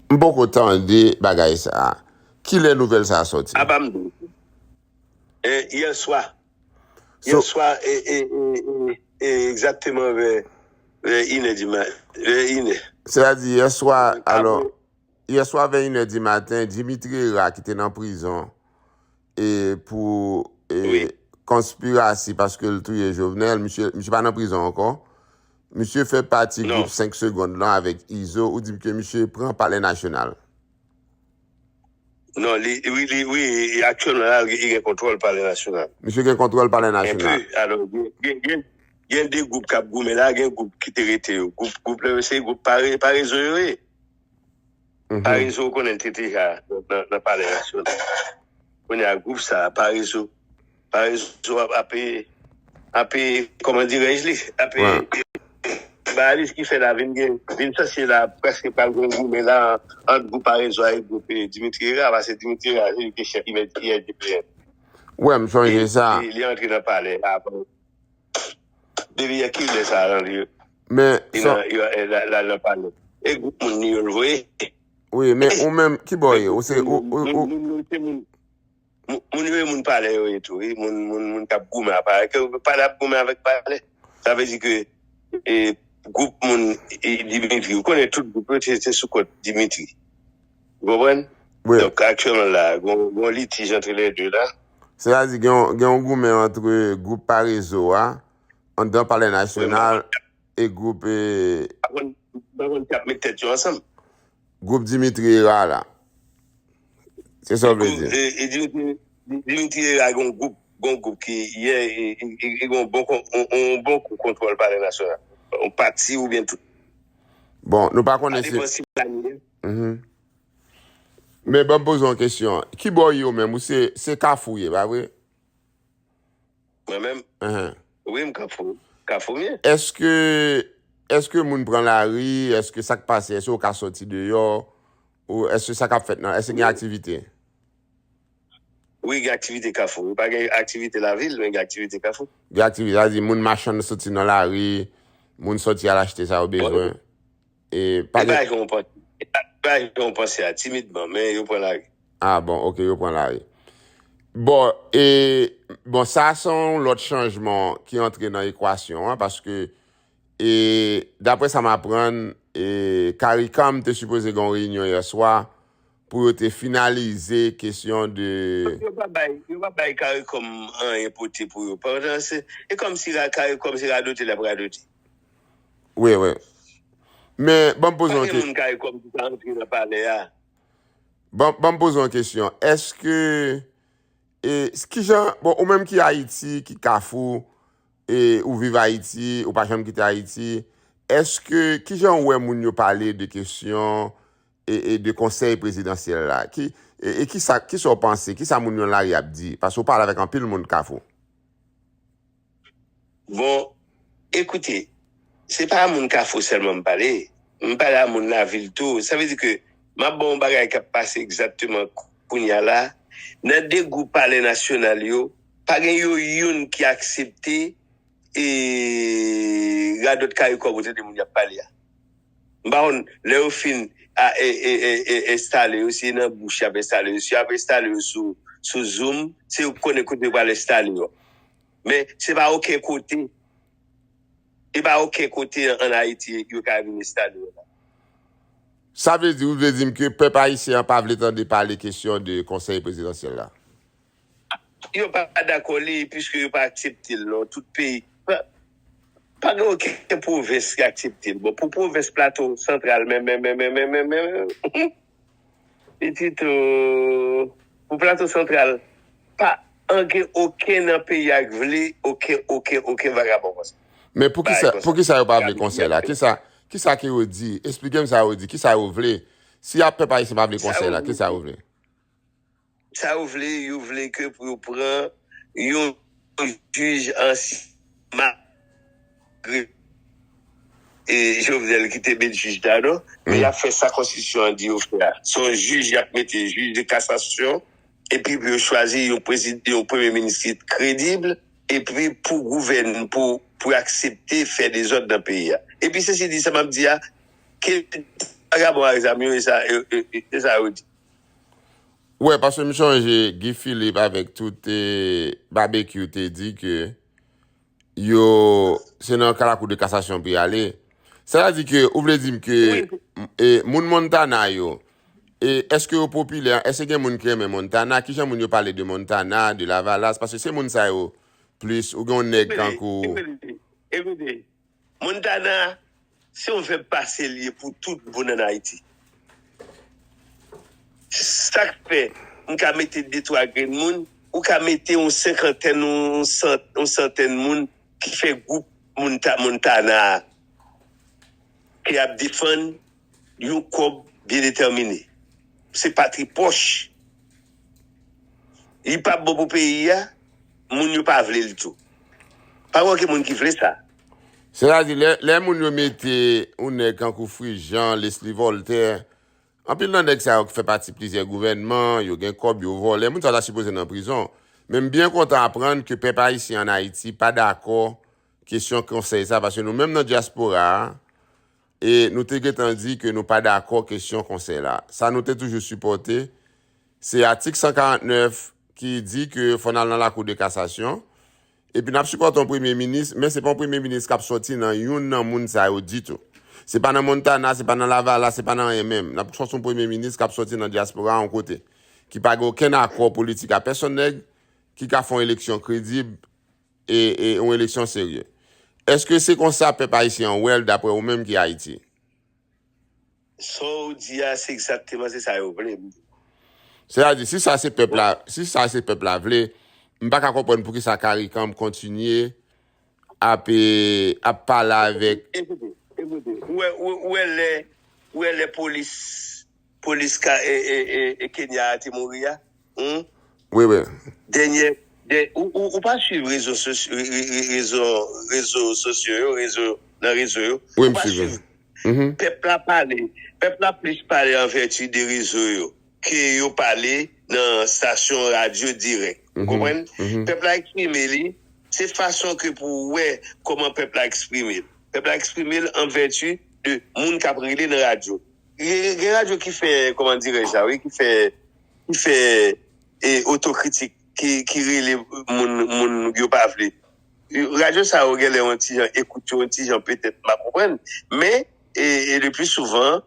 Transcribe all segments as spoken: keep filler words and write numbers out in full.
M poko tande bagay sa a. Kilè nouvèl sa a sòti? Aba m di w. E, yè swa. Yè swa, e, e, e, e, e, egzakteman vè, vè inè di ma, vè inè. Sètadi, yè swa, alò, yè swa vè inè di maten, Dimitri Herard ki te nan prizon e pou e, konspirasi paske l touye Jovenel, misye, misye pa nan prizon ankò. Misye fè pati gwoup senk segonn lan avèk Izo, ou di m ke misye pran Palè Nasyonal. Non, li, wi, li, wi, aktyèlman la, li gen kontwòl Palè Nasyonal. Misye gen kontwòl Palè Nasyonal. Enpe, alò, gen, gen, gen, gen de gwoup k ap goumen la, gen gwoup ki te rete yo. Gwoup, gwoup la, se gwoup pare, parezo yo ye. Parezo, ou konnen, te deja nan, nan Palè Nasyonal. Kounye a, gwoup sa a, parezo, parezo ap, ap, ap, kòman dirèj li, ap, ba li ki fè la vin gen, vin sanse la, prèske pral gen goumen la, ant gwoup parezo a e gwoup, e, Dimitri Herard, paske Dimitri Herard, se li ki chèf, ki mèt, ki L D P N. Wè, m sonje sa. Li, li antre nan palè a, bon. Depi yè kilè sa a, Landry? Men, li nan, li al nan palè. E gwoup moun li yo l voye. Wi, men ou menm, kibò w ye? Ou se, ou, ou, ou. Moun, moun, moun, se moun, moun, moun yo, e moun palè yo ye tou, wi. Moun, moun, moun k ap goumen a palè. Ke palè ap goumen avèk palè. Sa vle di ke, e, gwoup moun, e, Dimitri, ou konnen tout gwoup yo, se, se sou kont Dimitri. Ou konprann? Wi. Donk, aktyèlman la, gon, gon litij antre lè de la. Sètadi, gen yon, gen yon goumen antre gwoup parezo a, anndan Palè Nasyonal, e gwoup, e. Pa konn, pa konn ki ap met tèt yo ansanm. Gwoup Dimitri Herard la. Se sa w vle di? E, e Dimitri, Dimitri Herard gon gwoup, gon gwoup ki, yè, e, e, e, e gon bon, yon, yon bon kou kontwòl Palè Nasyonal. Yon pati oubyen tout. Bon, nou pa konnen si. Sa depann si planiye. Men ban m poze w yon kesyon. Kibò w ye ou menm? Ou se, se Kafou w ye, pa vre? Mwen menm? Wi, m Kafou. Kafou m ye. Èske, èske moun pran lari? Èske sa k pase? Èske w ka sòti deyò? Ou èske sa k ap fèt nan? Èske gen aktivite? Wi, gen aktivite Kafou. Wi, pa gen aktivite lavil, men gen aktivite Kafou. Gen aktivite, sa vle di moun machann soti nan lari, moun sòti al achte sa yo bezwen. E pa gen. E pa jan w panse, e pa, pa jan w panse a, timidman, men yo pran lari. Ah bon, ok, yo pran lari. Bon, e, bon, sa se yon lòt chanjman ki antre nan ekwasyon an, paske, e, daprè sa m aprann, e, Caricom te sipoze gen yon reyinyon yè swa pou yo te finalize kesyon de. Yo pa bay, yo pa bay Caricom anyen pote pou yo. Pandan se, e kòmsi la Caricom se radote l ap radote. Wi, wi. Men, ban m poze yon kesyon. Pa gen moun k al kòm ki ka antre nan palè a. Ban, ban m poze yon kesyon. Èske, e, kijan, bon, ou menm ki Ayiti, ki Kafou, e, ou viv Ayiti, ou pa janm kite Ayiti, èske, kijan ou wè moun yo pale de kesyon e, e de konsèy prezidansyèl la? Ki, e, e kisa, kisa w panse? Kisa moun yo nan lari ap di? Paske w pale avèk anpil moun Kafou. Bon, ekoute, se pa a moun Kafou sèlman m pale. M pale a moun lavil tou. Sa vle di ke m ap ba w yon bagay k ap pase egzakteman kounye a la. Nan de gwoup palè nasyonal yo, pa gen yo youn ki aksepte e radòt Caricom ou tande moun y ap pale a. M pa konn, lè yo fin a, e, e, e, e, enstale yo, se nan bouch y ap enstale yo. Si y ap enstale yo sou, sou Zoom, se yo k konnen kote yo pral enstale yo. Men, se pa okenn kote, e pa okenn kote ann Ayiti yo ka vin enstale yo la. Sa vle di, ou vle di m ke pèp ayisyen an pa vle tande pale kesyon de konsèy prezidansyèl la? Yo pa dakò li, piske yo pa aksepte l, non. Tout peyi. Pa, pa gen okenn pwovens ki aksepte l. Bon, pou pwovens Plato Santral, men, men, men, men, men, men, men, pitit, o, pou Plato Santral, pa angen okenn nan peyi a k vle okenn, okenn, okenn vagabon konsa. Men poukisa, poukisa yo pa vle konsèy la? Kisa, kisa ke yo di? Esplike m sa yo di. Kisa yo vle? Si a pèp ayisyen pa vle konsèy la, kisa yo vle? Sa yo vle, yo vle ke pou yo pran yon jij ansyen, malgre e Jovenel ki te met jij la, non? Men y ap fè sa konstitisyon an di yo fè a. Se yon jij y ap mete, jij de kasasyon, epi pou yo chwazi yon prezidan, yon premye minis ki kredib, epi pou gouvèn, pou, pou aksepte fè dezòd nan peyi a. Epi sesi di sa m ap di a, ke vagabon ak zam yo, e sa, e, e, e, e sa yo di. Wè, paske m chonje Guy Philippe avèk tout e, Babekyou te di ke yo se nan ka lakou de kasasyon pou y ale. Sa vle di ke ou vle di m ke e, moun Montana yo, e, èske yo popilè? Èske gen moun ki renmen Montana? Kijan moun yo pale de Montana, de Lavalas? Paske se moun sa yo plis. Ou gen yon nèg kankou. Montana, se yon vèb pase l ye pou tout moun ann Ayiti. Sa k fè m ka mete de twa grenn moun, ou ka mete yon senkantèn, yon san- yon santèn moun ki fè gwoup moun ta- Montana a, ki ap defann yon kòb byen detèmine. Se patri pwòch. Li p ap bon pou peyi a, moun yo pa vle l tou. Pa gen okenn moun ki vle sa. Sètadi, lè, lè moun yo mete yon nèg kankou Frijan, Leslie Voltaire, anpil nan nèg sa yo ki fè pati plizyè gouvènman, yo gen kòb, yo vòlè, moun sa yo ta sipoze nan prizon. Men m byen kontan aprann ke pèp ayisyen ann Ayiti pa dakò kesyon konsèy sa, paske nou menm nan dyaspora a, e nou te gentan di ke nou pa dakò kesyon konsèy la. Sa nou te toujou sipòte, se atik san karant nèf ki di ke fò n al nan lakou de kasasyon, epi n ap sipòte yon premye minis, men se pa yon premye minis k ap sòti nan youn nan moun sa yo ditou. Se pa nan Montana, se pa nan Lavalas, se pa nan anyen menm. N ap sòti yon premye minis k ap sòti nan dyaspora a yon kote, ki pa gen okenn akò politik a pèsonn nèg, ki ka fè yon eleksyon kredib e, e yon eleksyon serye. Èske se konsa pèp ayisyen an wè l, daprè ou menm ki Ayiti? Sa w di a, se egzakteman se sa yo vle. Sètadi, si sa se pèp la, si sa se pèp la vle, m pa ka konprann poukisa Karikanm kontinye ap, e, ap pale avèk. Ekoute, ekoute, ou wè, ou, ou wè lè, ou wè lè polis, polis ka, e, e, e, e Kenya a te mouri a? Hum? Wi, wi. Dènyè, dè, ou, ou, ou pa swiv rezo sosyo, re- re- re- rezo, rezo sosyo yo, rezo, nan rezo yo. Wi, Ou m pa swiv. swiv. Pèp la pale. Pèp la plis pale an vèti de rezo yo ke yo pale nan stasyon radyo dirèk. Ou konprann? Pèp la eksprime li, se fason ke pou w wè kòman pèp la eksprime l. Pèp la eksprime l an vèti de moun k ap rele nan radyo. Gen gen radyo ki fè, kòman dirèj sa, wi, ki fè, ki fè e, otokritik, ki, ki rele moun, moun yo pa vle. Radyo sa yo genlè yon ti jan ekout yo, yon ti jan petèt m pa konprann. Men, e, e le pli souvan,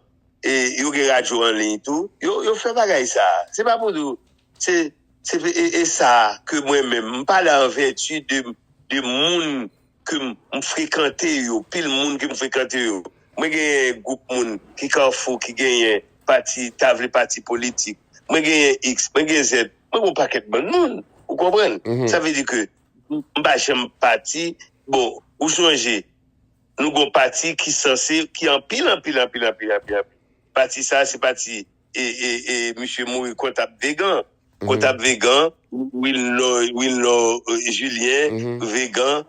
e, yo gen radyo an liy tou. Yo, yo fè bagay sa. Se pa pou di w, se, se e, e sa ke mwen menm, m pale an vèti de, de moun ke m, m frekante yo, pil moun ke m frekante yo. Mwen genyen gwoup moun ki Kafou, ki genyen pati, ta vle pati politik. Mwen genyen X, mwen gen Z. Mwen gen yon pakèt bann moun. Ou konprann? Sa vle di ke m pa janm pati. Bon, ou sonje, nou gon pati ki sanse, ki anpil, anpil, anpil, anpil, anpil, anpil. Pati sa, se pati, e, e, e, misye mouri, Kontab Vegan. Kontab Vegan, Wilnor, Wilnor, e, Julien, Vegan.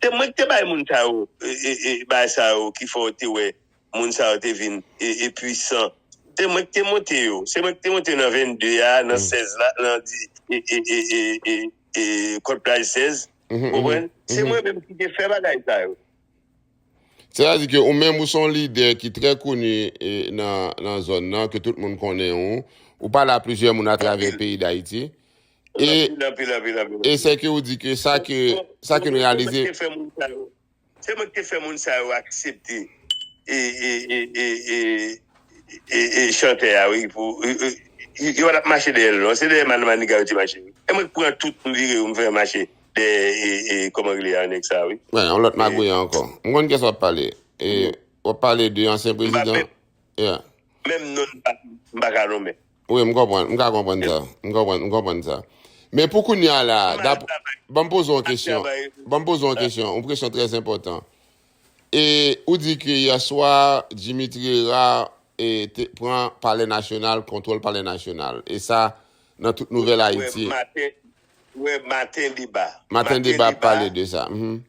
Se mwen ki te bay moun sa yo, e, e, e, bay sa yo, ki fè w te wè moun sa yo te vin, e, e, pwisan. Se mwen ki te monte yo. Se mwen ki te monte nan vennde a, nan sèz la, nan di, e, e, e, e, e, e, Kòt Plaj sèz. Ou konprann? Se mwen menm ki te fè bagay sa yo. Sètadi ke ou menm ou se yon lidè ki trè koni e, nan, nan zòn nan, ke tout moun konnen ou. Ou pale a plizyè moun atravè peyi Dayiti. E, Anpil, anpil, anpil, anpil. E sè ke ou di ke sa ke, sa ke nou reyalize. Se mwen ki te fè moun sa yo. Se mwen ki te fè moun sa yo aksepte e, e, e, e, e, e, e chantè a, wi, pou, e, e, yo pa t ap mache dèyè l, non. Se dèyè Mano Maniga yo te mache. E mwen ki pran tout, m vire yo, m fè yo mache dèyè, e, e, kòman rele a, nèg sa, wi. Wen, yon lòt magouya ankò. M konn kiyès w ap pale. E, w ap pale de ansyen prezidan. Yeah. Menm non m pa, m pa ka nonmen. Wi, m konprann. M ka konprann sa. M konprann, m konprann sa. Men pou kounye a la, dap- ban m poze w yon kesyon. Ban m poze w yon kesyon, yon kesyon trè enpòtan. E ou di ke yè swa, Dimitri Hérard e, te, pran Palè Nasyonal, kontwòl Palè Nasyonal. E sa, nan tout nouvèl Ayiti. Maten, wè, Maten Deba. Maten Deba ap pale de sa. Mhm.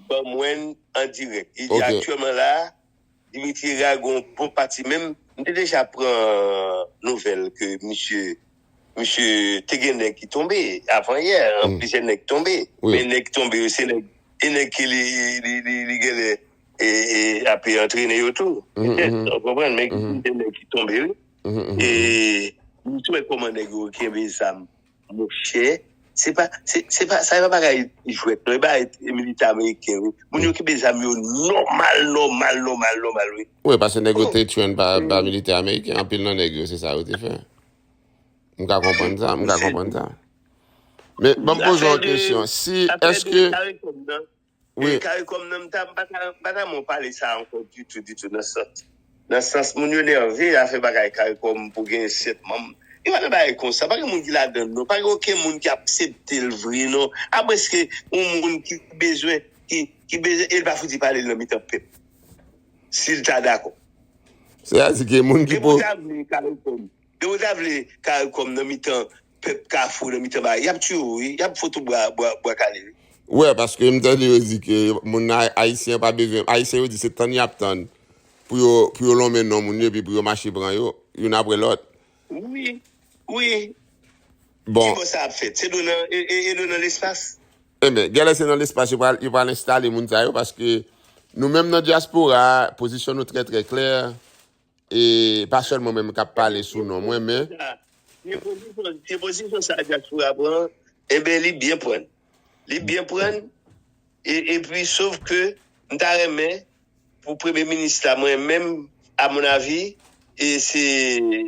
Ban mwen an dirèk. Li di aktyèlman la, Dimitri Hérard gon bon pati. Menm, m te deja pran nouvèl ke misye, misye te gen nèg ki tonbe avan yè, plizyè nèg tonbe. Men nèg ki tonbe yo, se nèg, e nèg ke li, li, li, li genlè e, e, ap antrene yo tou. Petèt, ou konprann, men gen de nèg ki tonbe, wi. E, m sou wè kòman nèg yo kenbe zam. Monchè, se pa, se, se pa, sa e pa bagay jwèt, non. E bagay militè ameriken, wi. Moun yo kenbe zam yo nòmal, nòmal, nòmal, nòmal, wi. Wi, paske nèg yo te train pa, pa militè ameriken. Anpil nan nèg yo, se sa yo te fè. M ka konprann sa, m ka konprann sa. Men, ban m poze w yon kesyon. Si, èske... Wi. E kare kòm nan, m ta, m pa ta, m pa ta renmen w pale sa ankò ditou, ditou, nan sans. Nan sans, moun yo nève, afè bagay kare kòm pou gen sèt manm. Yo pa nan bagay konsa, pa gen moun ki ladan l, non. Pa gen okenn moun ki aksepte l vre, non. Amwenske yon moun ki bezwen, ki, ki bezwen, e l pa fouti pale l nan mitan pèp. Si l ta dakò. Sètadi ke moun ki... Depi w ta vle kare kòm, depi w ta vle kare kòm nan mitan pèp Kafou, nan mitan bagay, y ap tiye w, wi. Y ap fout ou bwa, bwa, bwa kale, wi. Wi, paske m tande yo di ke moun a-, ayisyen pa bezwen, ayisyen yo di se tann y ap tann pou yo, pou yo lonmen non moun yo, epi pou yo mache pran yo, youn apre lòt. Wi, wi. Bon. Kibò sa ap fèt? Se dwe nan, e, e, e dwe nan lespas? Enben, genlè se nan lespas yo pral, yo pral enstale moun sa yo, paske nou menm nan dyaspora a, pozisyon nou trè, trè klè. E pa sèl mwen menm k ap pale sou non mwen, men... Se pozisyon, se pozisyon sa dyaspora pran, enben, li byen pran. Li byen pran, e, epi, sof ke m ta renmen pou premye minis la, mwen menm, amonnavi, e se,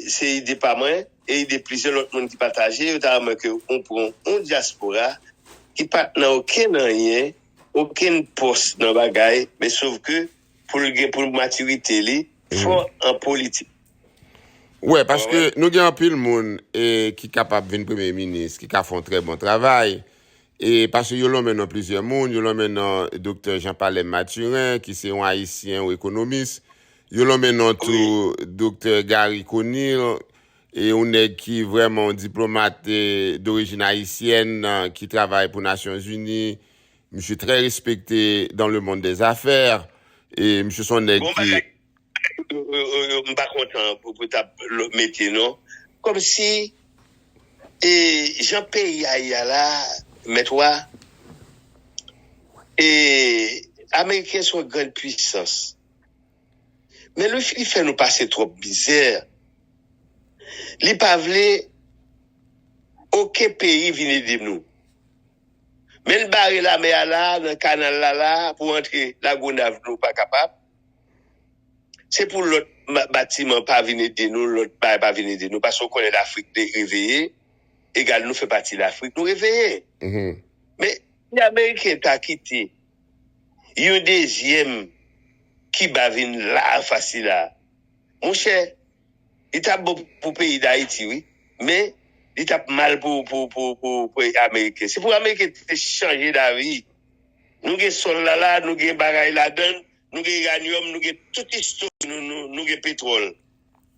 se ide pa mwen, e ide plizyè lòt moun ki pataje, yo ta renmen ke ou pran yon dyaspora ki pa t nan okenn anyen, okenn pòs nan bagay, men sof ke pou l gen, pou matirite li, fò an politik. Wi, paske nou gen anpil moun, e, ki kapab vin premye minis, ki ka fè yon trè bon travay. E paske yo lonmen non plizyè moun, yo lonmen non Doktè Jean Palais Mathurin, ki se yon ayisyen, yon ekonomis. Yo lonmen non tou Doktè Garry Conille, e yon nèg ki vrèman yon diplomat, e, dorijin ayisyèn, ki travay pou Nasyonzini. Misye trè respekte dans le monde des affaires. E misye se yon nèg ki... Bon bagay. Yo, yo, yo, yo, m pa kontan pou, pou t ap lo-, mete non. Kòmsi, e, jan peyi a ye a la, Mèt Wa, e, Ameriken se yon grann pwisans. Men li, li fè nou pase twòp mizè. Li pa vle okenn peyi vin ede nou. Men l bare lamè a la, nan kanal la la, pou antre Lagonav, nou pa kapab. Se pou lòt ma-, batiman pa vin ede nou, lòt bagay pa vin ede nou, paske w konnen Lafrik de-, reveye, egal nou fè pati Lafrik, nou reveye. Men, si Ameriken ta kite yon dezyèm Kiba vin la, fas li la, monchè, li t ap bon pou peyi Dayiti, wi. Men, li t ap mal pou, pou, pou, pou, pou Ameriken. Se pou Ameriken te chanje lavi. Nou gen sòl la la, nou gen bagay ladan l, nou gen iranyòm, nou gen tout istwa, nou, nou, nou gen petwòl.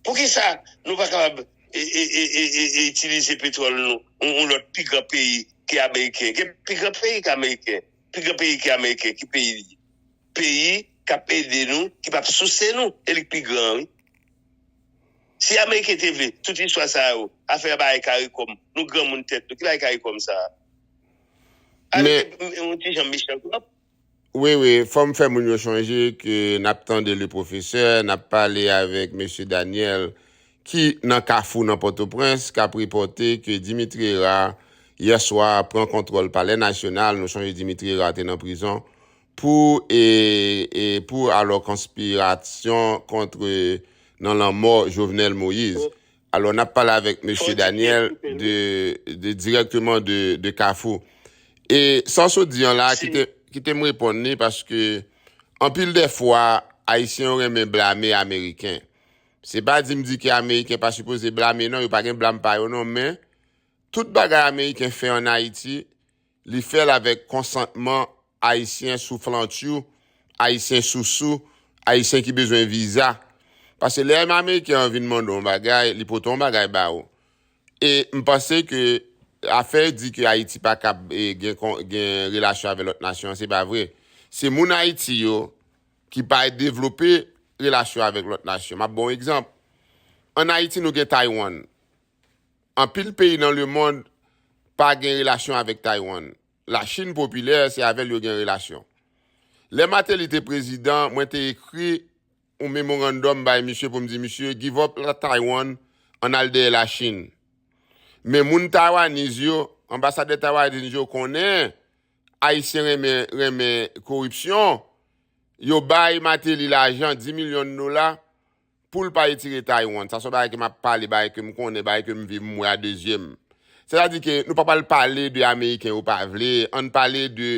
Poukisa nou pa kapab e, e, e, e, e, e itilize petwòl nou, yon, yon lòt pi gran peyi ke Ameriken? Gen pi gran peyi ke Ameriken. Pi gran peyi ke Ameriken, ki peyi li ye? Peyi k ap ede nou, ki p ap souse nou, e li k pi gran, wi. Si Ameriken te vle, tout istwa sa yo, afè bagay kare kòm, nou granmoun tèt nou, ki bagay kare kòm sa a? Ameriken, yon ti jan mechan twòp. Wi, wi, fò m fè moun yo chonje ke n ap tande le pwofesè, n ap pale avèk mesye Daniel, ki nan Kafou nan Pòtoprens, k ap repòte ke Dimitri Hérard, yè swa, pran kontwòl Palè Nasyonal. Nou sonje Dimitri Hérard te nan prizon pou, e, e, pou alò konspirasyon kont, e, nan lanmò Jovenel Moïse. Alò, n ap pale avèk mesye Daniel de, de, dirèkteman de, de Kafou. E sa w sot di an la, kite, kite m reponn li, paske anpil de fwa, Ayisyen yo renmen blame Ameriken. Se pa di m di ke Ameriken pa sipoze blame, non, yo pa gen blam pa yo, non, men tout bagay Ameriken fè ann Ayiti, li fè l avèk konsantman Ayisyen souflantyou, Ayisyen sousou, Ayisyen ki bezwen viza. Paske lè Ameriken an vin mande w yon bagay, li pote yon bagay ba ou. E m panse ke afè di ke Ayiti pa kab, e, gen kon-, gen relasyon avèk lòt nasyon, se pa vre. Se moun Ayiti yo ki pa devlope relasyon avèk lòt nasyon. M ap ba w yon egzanp. Ann Ayiti, nou gen Taiwan. Anpil peyi nan lemonn pa gen relasyon avèk Taiwan. Lachin popilè, se avè l yo gen relasyon. Lè Martelly te prezidan, mwen te ekri yon memorandòm bay misye pou m di misye, give up la Taiwan, ann al dèyè Lachin. Men moun Taiwanese yo, anbasadè Taiwanese yo konnen Ayisyen renmen, renmen koripsyon. Yo bay Martelly lajan, dis milyon dola, pou l pa retire Taiwan. Sa se yon bagay ke m ap pale, bagay ke m konnen, bagay ke m viv, m wè a de zye m. Sètadi ke nou pa pral pale de Ameriken yo pa vle, ann pale de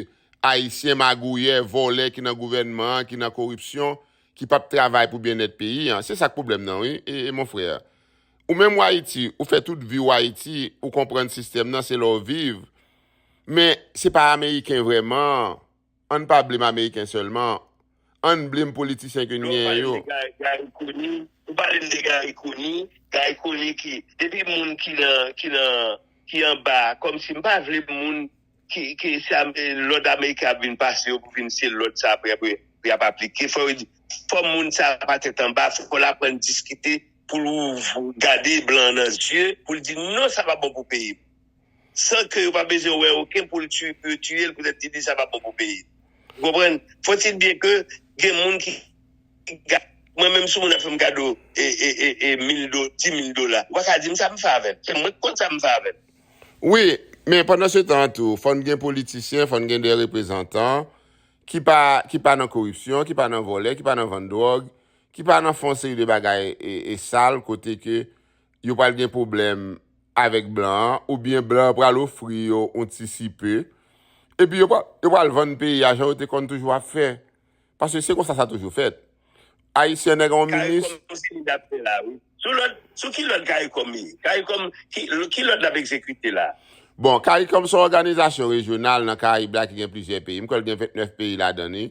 Ayisyen magouyè, vòlè ki nan gouvènman an, ki nan koripsyon, ki p ap travay pou byennèt peyi an. Se sa k pwoblèm nan, wi, e, e mon frè. Ou menm w Ayiti, ou fè tout vi w Ayiti, ou konprann sistèm nan, se la w viv. Men, se pa Ameriken vrèman. Ann pa blame Ameriken sèlman. Ann blame politisyen ke n Non, ou genyen pale yo. de Gary, Gary Conille. Ou pale m de Gary Conille. Gary Conille ki, depi moun ki nan, ki nan, ki anba, kòmsi m pa vle moun ki, ki se am- eh, lòd Ameriken ap vin pase yo pou vin se lòd sa apre, apre, pou y ap aplike. Fò yo di, fò moun sa pa tèt anba, fò l aprann diskite pou l ouv- gade blan nan zye, pou l di non, sa pa bon pou peyi m. San ke yo pa bezwen wè okenn pou l tiye, pou yo tiye l, poutèt li di sa pa bon pou peyi. Ou konprann? Fòtil byen ke gen moun ki, ki ga- mwen menm si moun ap fè m kado e, e, e, e mil do, dis mil dola, ou pa ka di m sa m fè avè l. Se mwen k konn sa m fè avè l. Wi, men pandan se tan an tou, fò n gen politisyen, fò n gen de reprezantan ki pa, ki pa nan koripsyon, ki pa nan vòlè, ki pa nan vann dwòg, ki pa nan fè yon seri de bagay e, e sal kote ke yo pral gen pwoblèm avèk blan an, oubyen blan an pral ofri yo yon ti sipe, epi yo pral, yo pral vann peyi a jan yo te konn toujou ap fè. Paske se konsa sa toujou fèt. Ayisyen nèg an yon minis. Kay kòm se li dap fè la, wi. Sou lòd, sou ki lòd kay kòm li? Kay kòm ki, ki lòd l ap egzekite la? Bon, kay kòm se yon òganizasyon rejyonal nan Karayib la ki gen plizyè peyi. M kwè l gen vennèf peyi ladan li.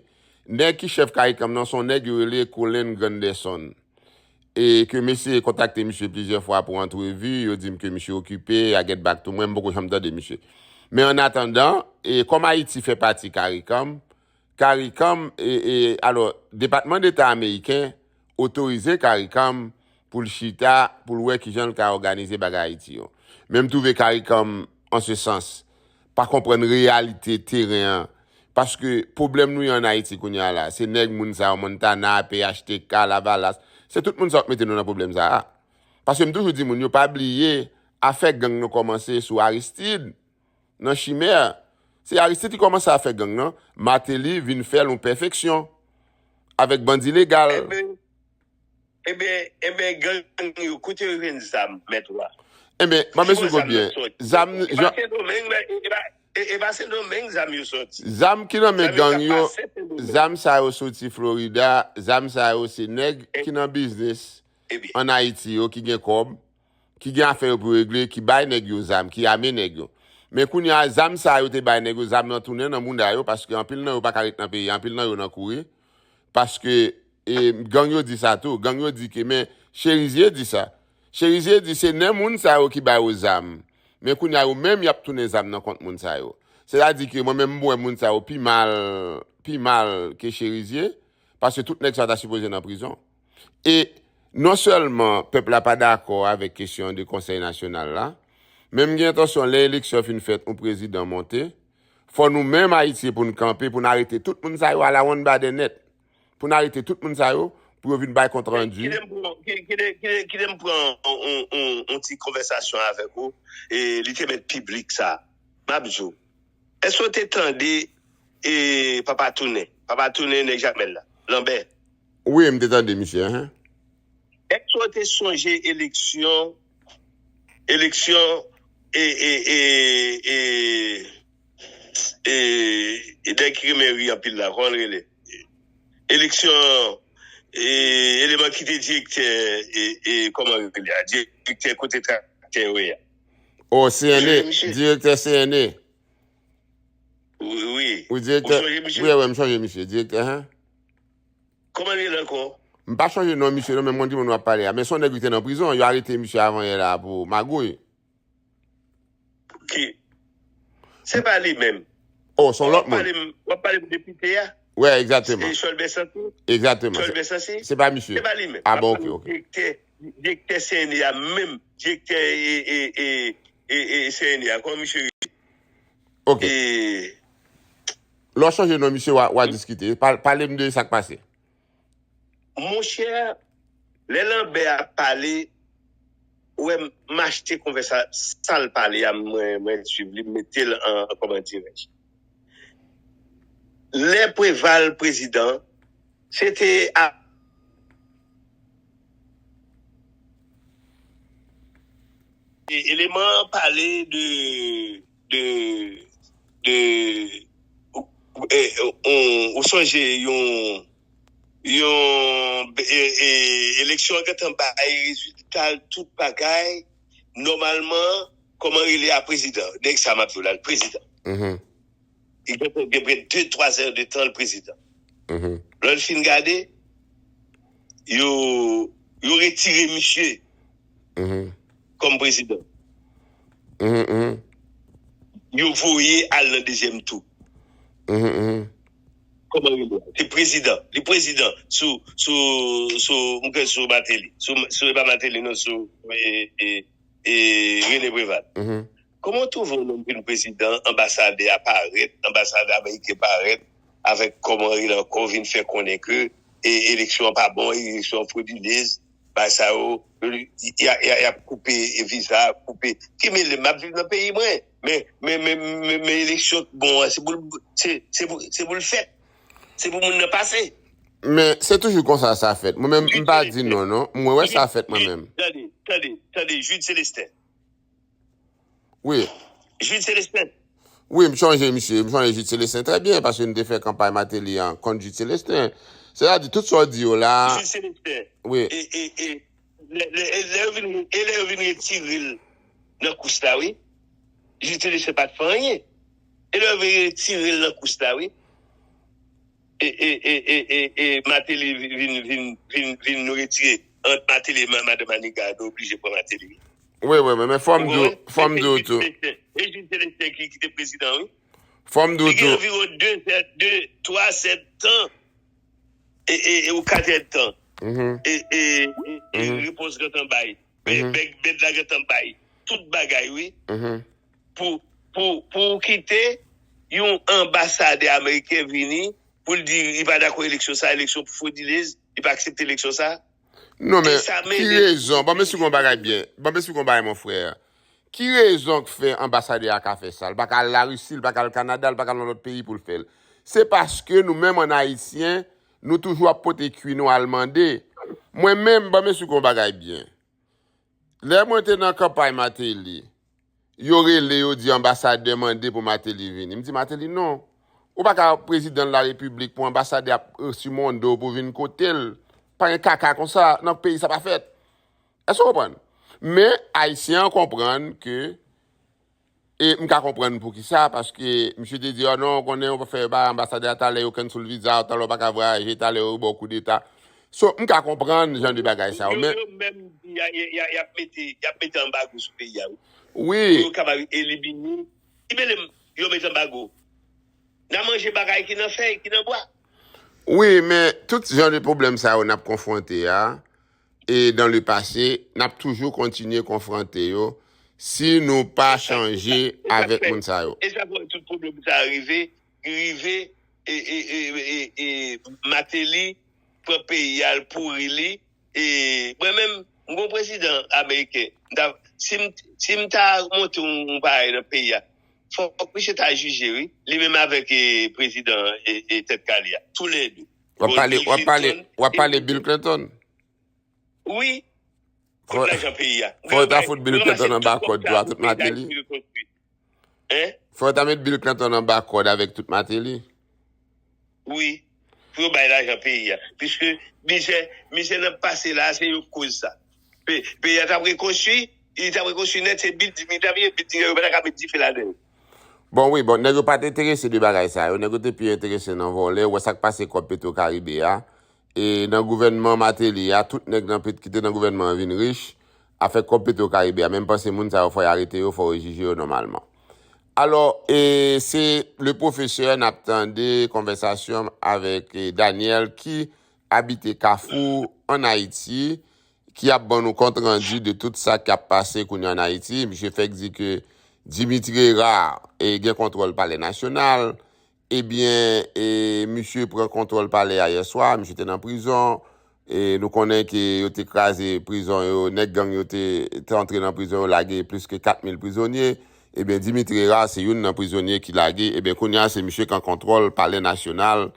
Nèg ki chèf kay kòm nan se yon nèg yo rele Colin Granderson. E ke m eseye kontakte misye plizyè fwa pou antrevi, yo di m ke misye okipe, a get back to mwen, m poko janm tande misye. Men an atandan, e kòm Ayiti fè pati kay kòm, kay kòm, e, e, alò, Depatman Deta ameriken otorize kay kòm pou l chita, pou l wè kijan l ka òganize bagay Ayiti yo. Men m twouve kay kòm, an se sans, pa konprann reyalite teren an. Paske pwoblèm nou ye an Ayiti kounye a la, se nèg moun sa yo, Montana, P H T K, Lavalas, se tout moun sa yo k mete nou nan pwoblèm sa a. Paske m toujou di moun yo pa bliye, afè gang nan kòmanse sou Aristide, nan Chimè. Se Aristide ki kòmanse afè gang nan, Martelly vin fè l yon pèfeksyon avèk bandi legal. Enben, Ebyen, ebyen, gang yo, kote yo jwenn zam, mèt wa? Ebyen, m ap esplike w byen. Zam, e pa Sendomeng, e pa, e, e pa Sendomeng zam yo sòti. Zam ki nan men gang yo, zam sa yo soti Florida, zam sa yo se nèg ki nan biznis ann Ayiti yo, ki gen kòb, ki gen afè yo pou regle, ki bay nèg yo zam, ki ame nèg yo. Men kounye a, zam sa yo te bay nèg yo, zam nan tounen nan mouda yo, paske anpil nan yo pa ka ret nan peyi, anpil nan yo nan kouri. Paske, e, gang yo di sa tou. Gang yo di ke, men, Cherizier di sa. Cherizier di se nen moun sa yo ki ba yo zam. Men kounye a yo menm y ap tounen zam nan kont moun sa yo. Sètadi ke mwen menm m wè moun sa yo pi mal, pi mal ke Cherizier, paske tout nèg sa yo ta sipoze nan prizon. E non sèlman pèp la pa dakò avèk kesyon de Konsèy Nasyonal la, men m gen entansyon lè eleksyon fin fèt, yon prezidan monte, fò nou menm Ayisyen pou n kanpe, pou n arete tout moun sa yo a la one body net. Pou n arete tout moun sa yo, pou yo vin bay kontrandi. Kite m pran, ki- kite, kite, kite m pran on, on, on, on ti konvèsasyon avèk ou, e li te mèt piblik sa. M ap di w, èske w te tande, e, Papa Tounen? Papa Tounen, nèg Jamèl la, Lanbè. Wi, m te tande misye, hen. Èske w te sonje eleksyon, eleksyon, e, e, e, e, e, e nèg ki renmen ri anpil la, kòman l rele? Eleksyon, e, eleman ki te direktè, e, e, kòman l rele a? Direktè kote traktè yo ye a. O, C N A, direktè C N A. Wi, wi. Wi, direktè. Ou sonje misye? Wi, wi, m sonje misye, direktè, hen. Kòman l rele ankò? M pa sonje non misye non, men m konn ki moun w ap pale a. Men se yon nèg ki te nan prizon, yo arete misye avan yè la pou magouy. Ki? Se pa li menm. O, se yon lòt moun. W ap pale m, w ap pale m depite a? Wi, egzakteman. E Cholbè Santi? Egzakteman. Cholbè Santi? Se pa misye. Se pa li menm. A bon, oke, oke. Direktè, direktè C N A a menm, direktè, e, e, e, e, e C N A a, kòman misye rele? Oke. E, Lè w chanje non misye, w a, w a diskite. Pa- Pale m de sa k pase. Monchè, lè Lanbè ap pale, ou wè m achte konvèsa sa l pale a, mwen, mwen swiv li, m mete l an, an kòmantè. Lè Preval prezidan, se te a E- eleman an pale de de de e- e- on- ou sonje yon yon e- e- eleksyon an gentan bay rezilta l, tout bagay nòmalman, kòman rele a prezidan, nèg sa m ap di w la, l prezidan. Li gentan gen prè de twa zè de tan l prezidan. Lè l fin gade, yo yo retire misye kòm prezidan. Yo voye al nan dezyèm tou. Kòman rele a? Se prezidan. Li prezidan sou sou sou m kwè sou Martelly. Sou sou e pa Martelly non, sou e, e, e, René Preval. Kòman w twouve yon nonm vin prezidan, anbasadè a parèt, anbasadè ameriken parèt, avèk kòman rele ankò, vin fè konnen ke e, eleksyon an pa bon, eleksyon an fwodilez, bagay sa yo, y a- y a- y ap koupe viza, koupe. Ki mele m ap viv nan peyi mwen, men men men men men eleksyon k bon an, se pou l- se se pou se pou l fèt. Se pou moun nan pase. Men se toujou konsa sa fèt. Mwen menm m pa di non non. Mwen wè sa fèt mwen menm. Tande, tande, tande, Jude Célestin. Wi. Jude Célestin. Wi, m chonje misye, m chonje Jude Célestin trè byen, paske nou te fè kanpay Martelly an kont Jude Célestin. Sètadi, tout sa w di yo la. Jude Célestin. Wi. E, e, e, lè, lè, lè yo vin, e lè yo vin retire l nan kous la, wi. Jude Célestin pa t fè anyen. E lè yo vin retire l nan kous la, wi. E, e, e, e, e, e Martelly vin, vin, vin, vin, vin nou retire ant Martelly e ma- madan Maniga, nou oblije pran Martelly. Wi, wi, wi, men fò m di w, fò m di w tou. E Jude Célestin ki, ki te prezidan, wi. Fò m di w Li gen tou. Anviwon de zè, de, twa zè tan. E, e, e, ou kat èdtan. E, e, e, e repons gentan bay. Bèd la gentan bay. Tout bagay, wi. Pou, pou, pou w kite yon anbasadè ameriken vini, pou l di li pa dakò eleksyon sa, eleksyon fwodilez, li pa aksepte eleksyon sa. Non, men ki rezon? Ban m esplike yon bagay byen. Ban m esplike yon bagay, mon frè. Ki rezon k fè anbasadè a ka fè sa? L pa ka al Larisi, l pa ka al Kanada, l pa ka al nan lòt peyi pou l fè l. Se paske nou menm an Ayisyen, nou toujou ap pote kwi nou al mande. Mwen menm, ban m esplike yon bagay byen. Lè mwen te nan kanpay Martelly, yo rele, yo di anbasadè mande pou Martelly vini. M di Martelly non. Ou pa ka prezidan larepiblik pou anbasadè ap simonde w pou vin kote l. Pa gen kaka konsa nan peyi, sa pa fèt. Èske w konprann? Men Ayisyen an konprann ke, e m ka konprann poukisa, paske misye te di, o non, ou konnen, ou pa fè ba anbasadè a talè, yo cancel viza, talè ou pa ka vwayaje, talè yo ba w koudeta. So, m ka konprann jan de bagay sa yo, men. Yo menm, y ap mete, y ap mete anbago sou peyi a, wi. Wi. Pou yo kapab elimine. Ki mele m, yo mete anbago. N a manje bagay ki nan fèy, ki nan bwa. Wi, men tout jan de pwoblèm sa yo n ap konfwonte a, e dans le passé, n ap toujou kontinye konfwonte yo si nou pa chanje avèk moun sa yo. E sa fè tout pwoblèm sa rive, rive, e, e, e, e, e Martelly pran peyi a, l pouri li. E mwen menm, m gon prezidan ameriken. M ta, si m, si m ta monte yon, yon bagay nan peyi a, fòk misye ta jije, wi. Li menm avèk e, prezidan e, e tèt kale a. Tou lè de. W ap pale, w ap pale, w ap pale Bill Clinton? Wi. Tout lajan peyi a. Fò yo ta fout Bill Clinton anba kòd tou a tout Martelly. Fò yo ta met Bill Clinton anba kòd avèk tout Martelly. Wi. Pou yo bay lajan peyi a. Piske mizè, mizè n ap pase la, se yo k koz sa. Peyi a t ap rekonstwi, li t ap rekonstwi nèt, se bilding, li t ap ye bilding yo, yo pa ta ka met dife ladan yo. Bon, wi, bon, nèg yo pa t enterese de bagay sa yo. Nèg yo te pi enterese nan vòlè. Ou wè sa k pase kòb Petro Caribe a. E nan gouvènman Martelly a, tout nèg nan pet ki te nan gouvènman an vin rich, afè kòb Petro Caribe a, men m panse moun sa yo fò y arete yo, fò yo jije yo nòmalman. Alò, e se le pwofesè n ap tande konvèsasyon avèk e, Daniel ki abite Kafou ann Ayiti, ki ap ban nou kont randi de tout sa k ap pase kounye a ann Ayiti. Misye fèk di ke Dimitri Hérard e, gen kontwòl Palè Nasyonal, ebyen, e, misye pran kontwòl palè a yè swa, misye te nan prizon. E nou konnen ke yo te kraze prizon yo, nèg gang yo te, te antre nan prizon yo, lage plis ke kat mil prizonye. Ebyen, Dimitri Hérard se youn nan prizonye ki lage. Ebyen, kounye a, se misye k an kontwòl Palè Nasyonal,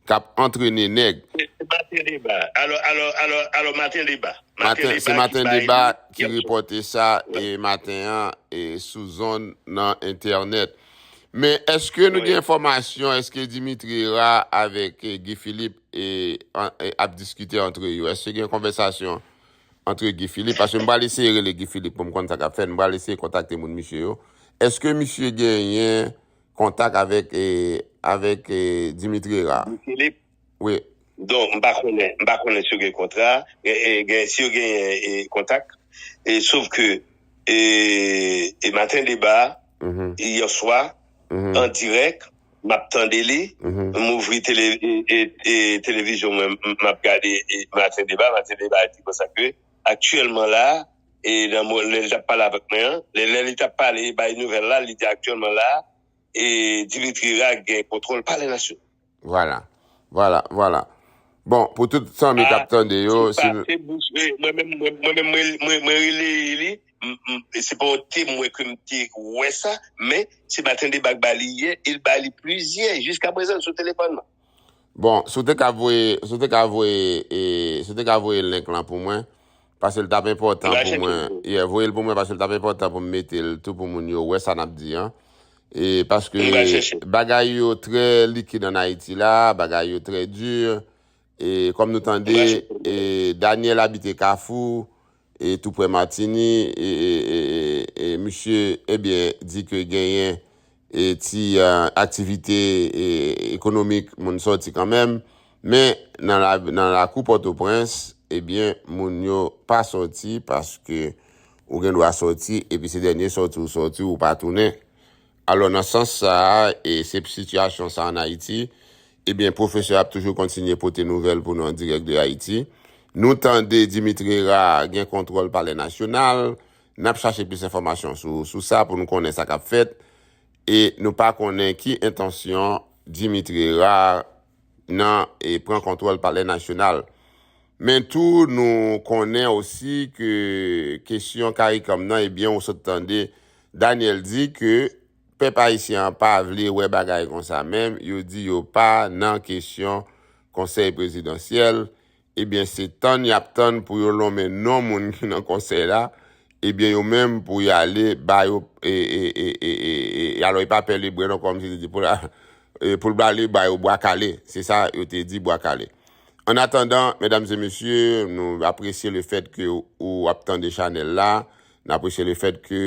k ap antrene nèg. Se, se Maten Deba. Alò, alò, alò, alò, Maten Deba. Maten Maten, se Deba ki Maten bay Deba li ki yè swa. Repòte sa, e, maten an, e, sou zòn nan entènèt. Men, èske nou gen enfòmasyon, èske Dimitri Hérard avèk, e, Guy Philippe, e, an, e, ap diskite antre yo? Èske gen konvèsasyon antre Guy Philippe? Paske m pral eseye rele Guy Philippe pou m konn sa k ap fèt. M pral eseye kontakte moun misye yo. Èske misye genyen kontak avèk, e, avèk, e, Dimitri Hérard? Guy Philippe. Wi. Donk, m pa konnen, m pa konnen si yo gen kontra, e, e, gen, si yo gen, e, kontak. E, sof ke, e, e Maten Deba, Mhm. yè swa, Mhm. an dirèk, m ap tande li, Mhm. m ouvri tele-, e, e, e, televizyon mwen, m, m ap gade, e, Maten Deba, Maten Deba di konsa ke, aktyèlman la, e, nan mo-, lè l t ap pale avèk mwen an, lè, lè li t ap pale, bay nouvèl la, li di aktyèlman la, e Dimitri Hérard gen kontwòl Palè Nasyonal. Vwala. Vwala, vwala. Bon, pou tout zanmi k ap tande yo, si nou... Mwen menm, mwen, mwen menm, mwen, mwen, mwen releye li, m, m, se pa yon temwen ke m te wè sa, men se Maten Deba k ba li yè, e l ba li plizyè, jiska prezan sou telefòn mwen. Bon, si w te ka voye, si w te ka voye, e, si w te ka voye link lan pou mwen, paske l t ap enpòtan pou mwen. Yeah, voye l pou mwen, paske l t ap enpòtan pou m mete l tou pou moun yo wè sa n ap di an. E paske bagay yo trè likid ann Ayiti la, bagay yo trè di. E kòm nou tande, e Daniel abite Kafou, e tou prè Matini, e, e, e, e, e misye, ebyen, di ke genyen, e, ti, e, aktivite, e, ekonomik, moun sòti kanmenm. Men, nan la, nan lakou Pòtoprens, ebyen, moun yo pa sòti paske ou gen dwa sòti, epi se dènye sòti ou sòti, ou pa tounen. Alò, nan sans sa a, e se sitiyasyon sa ann Ayiti, ebyen, pwofesè ap toujou kontinye pote nouvèl pou nou an dirèk de Ayiti. Nou tande Dimitri Hérard gen kontwòl Palè Nasyonal. N ap chache plis enfòmasyon sou, sou sa pou nou konnen sa k ap fèt. E nou pa konnen ki entansyon Dimitri Hérard nan, e, pran kontwòl Palè Nasyonal. Men tou, nou konnen osi ke kesyon CARICOM nan, ebyen, ou sot tande Daniel di ke pèp ayisyen an pa vle wè bagay konsa menm, yo di yo pa nan kesyon konsèy prezidansyèl. Ebyen, se tann y ap tann pou yo lonmen non moun ki nan konsèy la, ebyen, yo menm pou y ale ba yo, e, e, e, e, e, e, alò, e pa pè lebren non, kòmsi te di pou la, e, pou l ale ba yo bwa kale. Se sa yo te di, bwa kale. Annatandan, medam e mesye, nou apresye le fèt ke ou ap tande chanèl la. Nou apresye le fèt ke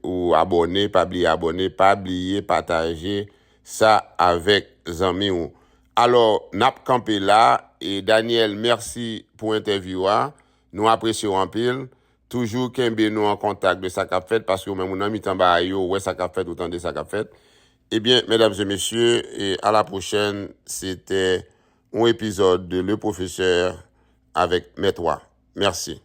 ou abòne. Pa bliye abòne, pa bliye pataje sa avèk zanmi w. Alò, n ap kanpe la. E Daniel, mèsi pou entèvyou a. Nou apresye w anpil. Toujou kenbe nou an kontak de sa k ap fèt, paske ou menm ou nan mitan bagay yo, ou wè sa k ap fèt, ou tande sa k ap fèt. Ebyen, medam e mesye, e à la prochaine, se te yon epizòd de Le Professeur avec Mèt Wa. Mèsi.